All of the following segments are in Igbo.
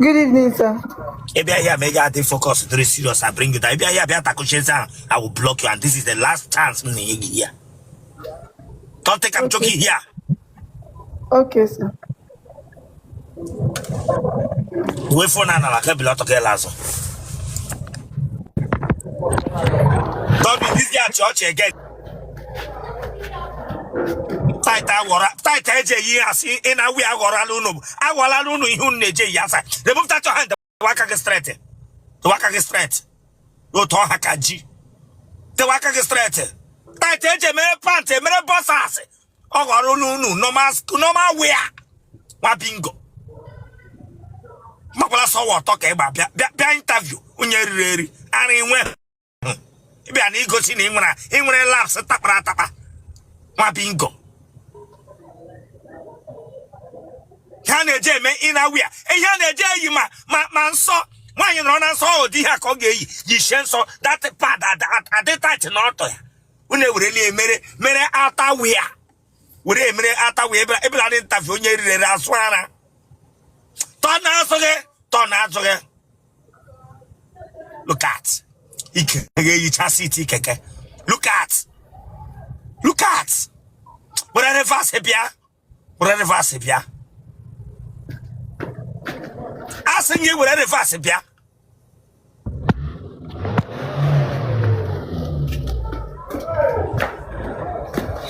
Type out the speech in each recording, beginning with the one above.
Good evening, sir. Ị bịa here ma ị ga-adị focus very serious I bring you down. Ị bịa here bịa takụchi eze ahụ I will block you and this is the last chance m na-enye gị here. Don't think I'm joking here. Okay, sir. Wee phone a n'ala ka ebili ọtọ ka ele azụ. Don't be this guy chọọchị again. Tight aghọrọ tight eji eyi asị ị na-awụ ya aghọrọla unu aghọrọla unu ihe unu na-eji eyi asa. Remove that your hand. Tewe aka gị straight. Tewe aka gị straight. Otu ọha ka ji. Tewe aka gị straight. Tight eji emere pant emere boxers. Ọ ghọrọ unu unu normal normal wear. Nwa bingo. Makwala sọwa ọtọ ka ịgba bịa bịa bịa interview onye riri eri ara inwe ịbịa na igosi na ị nwere ị nwere laps takpara atakpa nwa bingo ha na-eji eme inner wear ihe a na-eji eyi ma ma ma nsọ nwaanyị nọrọ na nsọ ọ dị ihe a ka ọ ga-eyi yichie nsọ that pad adị tight na ọtọ ya unu ewereli emere mere outer wear were emere outer wear ebela dị interview onye riri eri asụ ara tọ na azụ gị tọ na azụ gị look at ike ga-eyicha seat keke look at look at were reverse bịa were reverse bịa a sị gị were reverse bịa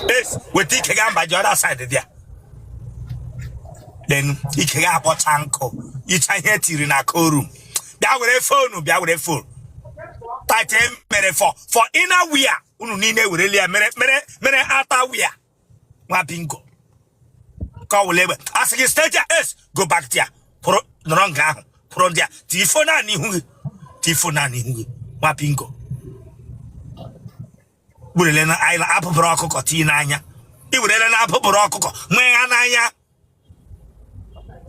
Es, weta ike gị mba ji other side bịa then ike gị akpọcha nkụ icha ihe tiri na koru bịa were phone bịa were phone tight mere for for inner wear unu niile wereli ya mere mere mere outer wear nwa bingo ka ọ wụla egbe a sị gị stay there es go back there pụrụ nọrọ nga ahụ pụrụ ndị a tii phone a n'ihu gị tii phone a n'ihu gị nwa bingo werele na anyị abụbụrụ ọkụkọ tii n'anya ị werele na abụbụrụ ọkụkọ nwee ya n'anya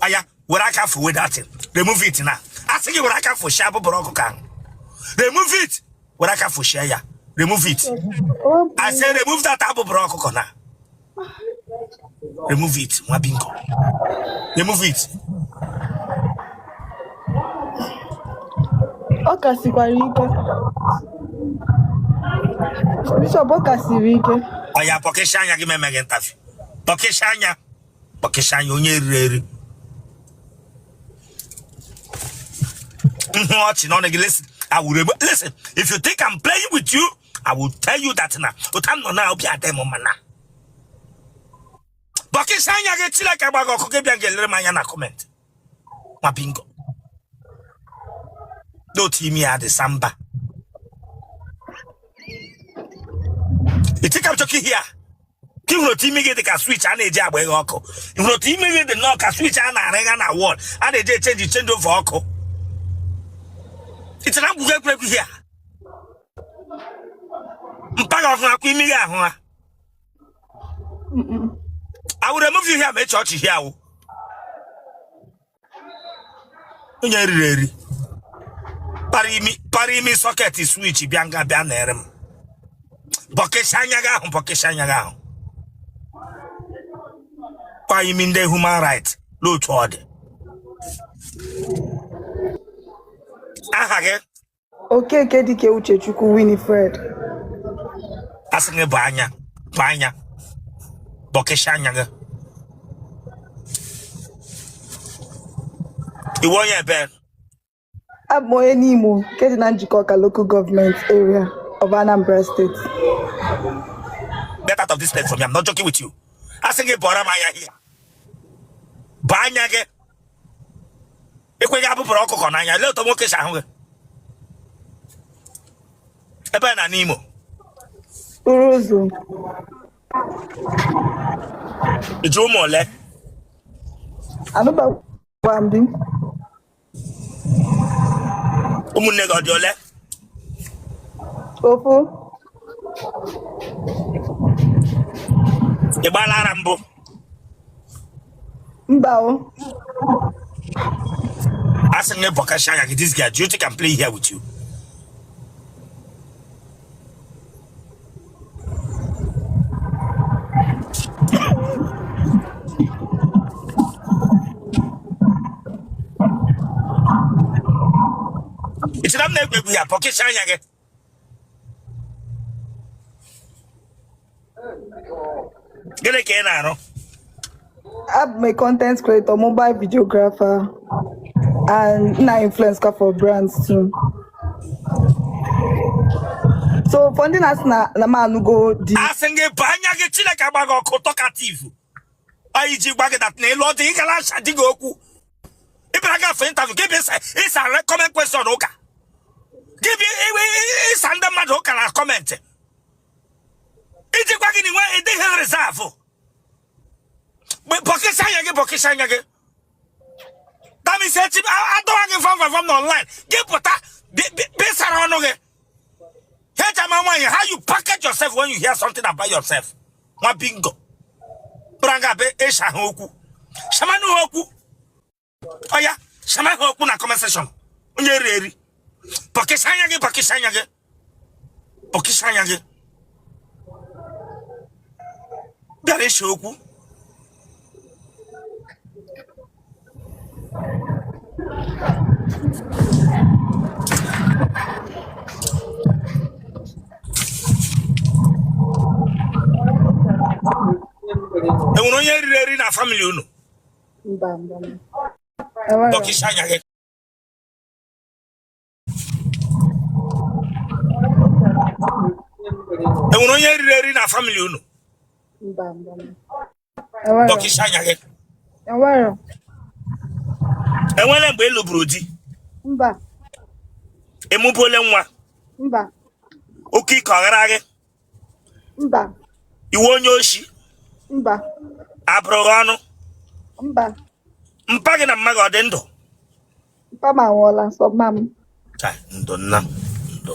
anya were aka fụwe that thing remove it na a sị gị were aka fụshie abụbụrụ ọkụkọ ahụ remove it were aka fụshie ya remove it I say remove that abụbụrụ ọkụkọ na remove it nwa bingo remove it Ọ ka sikwara ike. Bishop, ọ ka siri ike. Oya bọkịsị anya gị meme gị interview bọkịsị anya bọkịsị anya onye riri eri nhụ ọchị n'ọnụ gị listen I will remove listen if you think I'm playing with you I will tell you that na otu m nọ na obi adị m mma na bọkịsị anya gị Chineke gba gị ọkụ gị bịa ga-elere m anya na comment nwa bingo n'otu imi ya dị samba you think I'm joking here ka ị hụrụ otu imi gị dị ka switch a na-eji agba ihe ọkụ ị hụrụ otu imi gị dị nnọọ ka switch a na-arịga na wall a na-eji echange change over ọkụ ị chere ngwugwu egwuregwu here mpa gị ọhụrụ akwa imi gị ahụ ha I will remove you here ma eche ọchị here awụ onye riri eri para imi socket switch bịa nga bịa na-ere m bọkịsị anya gị ahụ bọkịsị anya gị ahụ kwa imi ndị human right n'otu ọ dị aha gị Okeke Dike Uchechukwu Winifred. Asị gị bụ anya bụ anya bọkịsị anya gị ị wụ onye ebe Abụ m onye Nimo nke dị na Njikọka Local Government Area of Anambra State. Get out of this place for me. I'm not joking with you. Asị gị bọrọ m anya here. Bụ anya gị ekweghị abụbụrụ ọkụkọ n'anya lee otu nwoke si ahụ gị ebe na n'Imo Uruzu. I ji ụmụ ole? Anụbakwa m di. Ụmụnne gị ọ dị ole? Ofu. Ị gbaala ara mbụ? Mba o. Asị gị bọkasị anya gị this girl, do you think I'm playing here with you? Ị chere m na-egwu egwu ya pọkịcha anya gị? Gịnị ka ị na-arụ? Abụ m a content creator, mobile videographer, and na influence for brands too. So for ndị na-asị na m anụgo di. Asị gị bụ anya gị Chineke agba gị ọkụ talkative. Anyị ji gwa gị that na elu ọ dị ị gara asha di gị okwu. Ị bịara gafe interview gị bịa ịsa comment question ụka. Gị bịa ịsa ndị mmadụ ụka na comment. Iji gwa gị na nwe ịdịghị reserve. Bọkịsị anya gị, bọkịsị anya gị. That means echi adọwa gị vam vam vam na online gị pụta bịsara ọnụ gị. Hejama nwaanyị, how you package yourself when you hear something about yourself. Nwa bingo. Bụrụ be ịsha ha okwu. Shamanụ ha okwu. Ọya, shama ha okwu na comment section. Onye eri eri. Bọkịsị anya gị, bọkịsị anya gị. Bọkịsị anya gị. Bịara ịsha okwu. Enwere onye riri eri na family unu? Mba, mba. Enwere. Bọkịsị anya gị. Enwere onye riri eri na family unu? Mba, mba. Enwere. Bọkịsị anya gị. Enwere. Enwere mgbe ị lụburu di? Mba. Ị mụbuole nwa? Mba. Oke ike ọghara gị? Mba. Ị wụ onye oshi? Mba. Abụrụ gị ọnụ? Mba. Mpa gị na mma gị ọ dị ndụ? Mpa m anwụọla, sọ mma m. Chai, ndụ nna ndụ.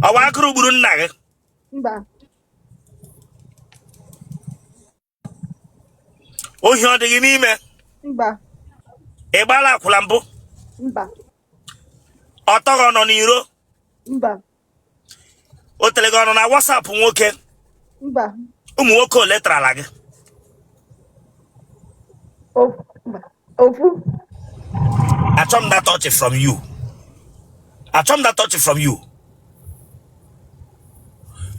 Ọ wụ agụrụ gburu nna gị? Mba. Ohi ọ dị gị n'ime? Mba. Ị gbaala akwụla mbụ? Mba. Ọtọ gị ọ nọ n'iro? Mba. Otele gị ọ nọ na WhatsApp nwoke? Mba. Ụmụ nwoke ole tarala gị? Ofu. Achọ m that touch from you. Achọ m that touch from you.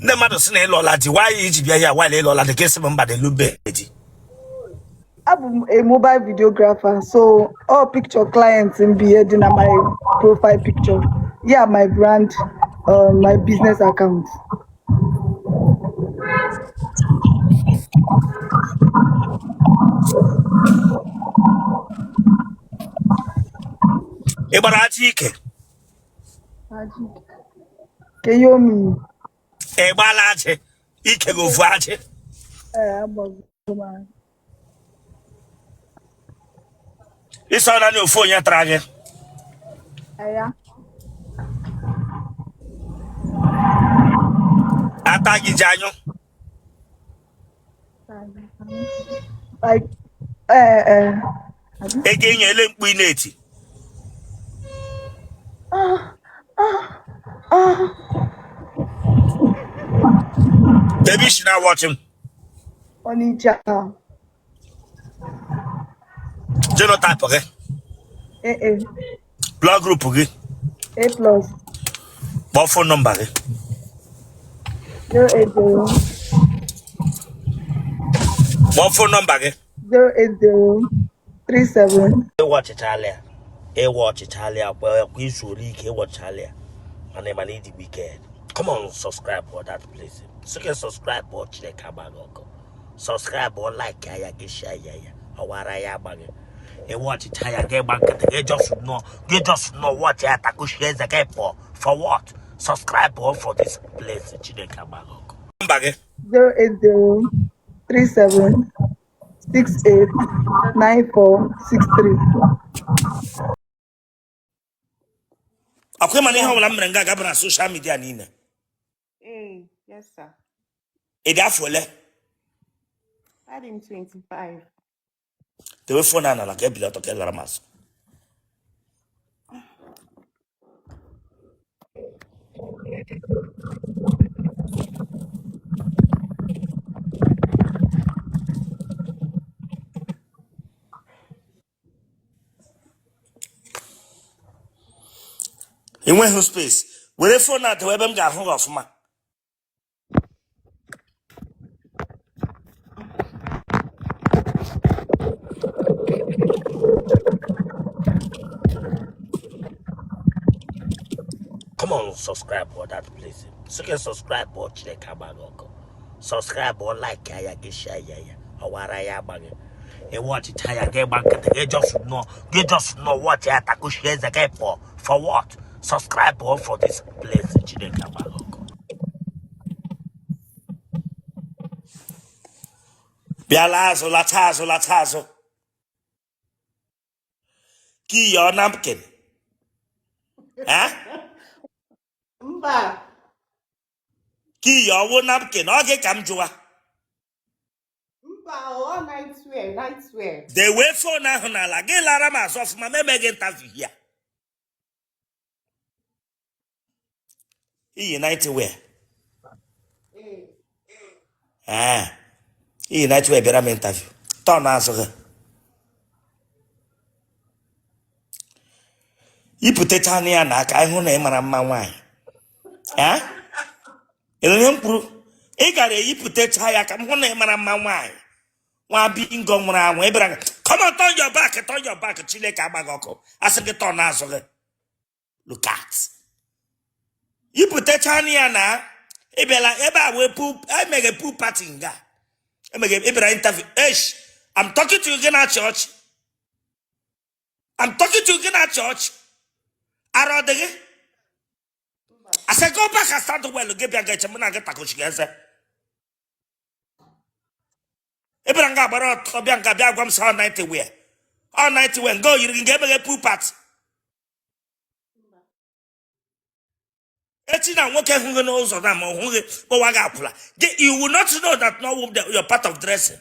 Ndị mmadụ sị na ị lụọla di, why iji bịa ya while ị lụọla di ka ị sị m mba na elube di? Abụ m a mobile videographer, so all picture clients m bụ ihe dị na my profile picture. Yeah, my brand, my business account. Ị gbara ajị ike? Ke ihe o mean? Ị gbala ajị ike gị ofu ajị? Ee, agbago m ajị. Ị sị naanị ofu onye tara gị? Aya. Ata gị ji anyụ? Like, ee, ee. Ego enye ele mkpu ị na-eti? Ah, ah, ah. Ebe i si na-watch m? Ọnịcha. Genotype gị? AA. Blood group gị? A plus. Kpọọ phone number gị. 080. Kpọọ phone number gị. 080 37. Ị watchichala ya, ị watchichala ya kwa kwa izuola ike ị watchala ya, mana ị mana ị dị wicked. Come on, subscribe for that place. Sị gị subscribe ọ Chineke agba gị ọkụ. Subscribe ọ like ya gị share ya ya ọwara ya agba gị. Ị watchicha ya gị gba nkịtị gị just nọ gị just nọ watch ya takushi eze gị pụọ for what? Subscribe ọ for this place. Chineke agba gị ọkụ. Number gị. 080 37 68 94 63. Ọkwa ị ma na ihe ọbụla m mere nga agaba na social media niile. Ee, yes sir. Ị dị afọ ole? Adị m 25. Tewe phone a n'ala ka ebili ọtọ ka ị lara m azụ. Enweghị space. Were phone a dewe ebe m ga-ahụ gị ọfụma. Come on, subscribe for that place. Sị gị subscribe ọ Chineke agba gị ọkụ. Subscribe or like ya gị share ya ya. Ọwara ya agba gị. Ị watchịcha ya gị gba nkịtị gị just nọ gị just nọ watch ya takushi eze gị pụọ. For what? Subscribe or for this place Chineke agba gị ọkụ. Bịa laa azụ lacha azụ lacha azụ. Ka iyi ọ napkin. Eh? Mba. Ka iyi ọwụ napkin ọ gị ka m jụwa. Mba, ọ night wear, night wear. Dewe phone ahụ n'ala gị lara m azụ ọfụma m emeghị interview ya. Iyi night wear. Ee. Ee. Iyi night wear bịara m interview. Turn azụ gị. Yipụtacha ya na aka ịhụ na ị mara mma nwaanyị. Ee? Ị nụ ihe m kwuru? Ị gara eyipụtacha ya ka m hụ na ị mara mma nwaanyị. Nwa bingo nwụrụ anwụ ị bịara come on turn your back turn your back Chineke agba gị ọkụ asị gị turn azụ gị look at yipụtacha ya na ị bịala ebe a wee pool emeghe pool party nga emeghe ị bịara interview esh I'm talking to you gị na-achị ọchị I'm talking to you gị na-achị ọchị ara ọ dị gị I said go back and stand well gị bịa ga-eche mụ na gị takochi eze ị bịara nga agbara ọtọ bịa nga bịa gwa m sị ọ night wear ọ night wear nga o yiri gị nga emeghe pool party echi na nwoke hụ gị n'ụzọ na ma ọ hụ gị kpọwa gị akwụla you will not know that no your part of dressing.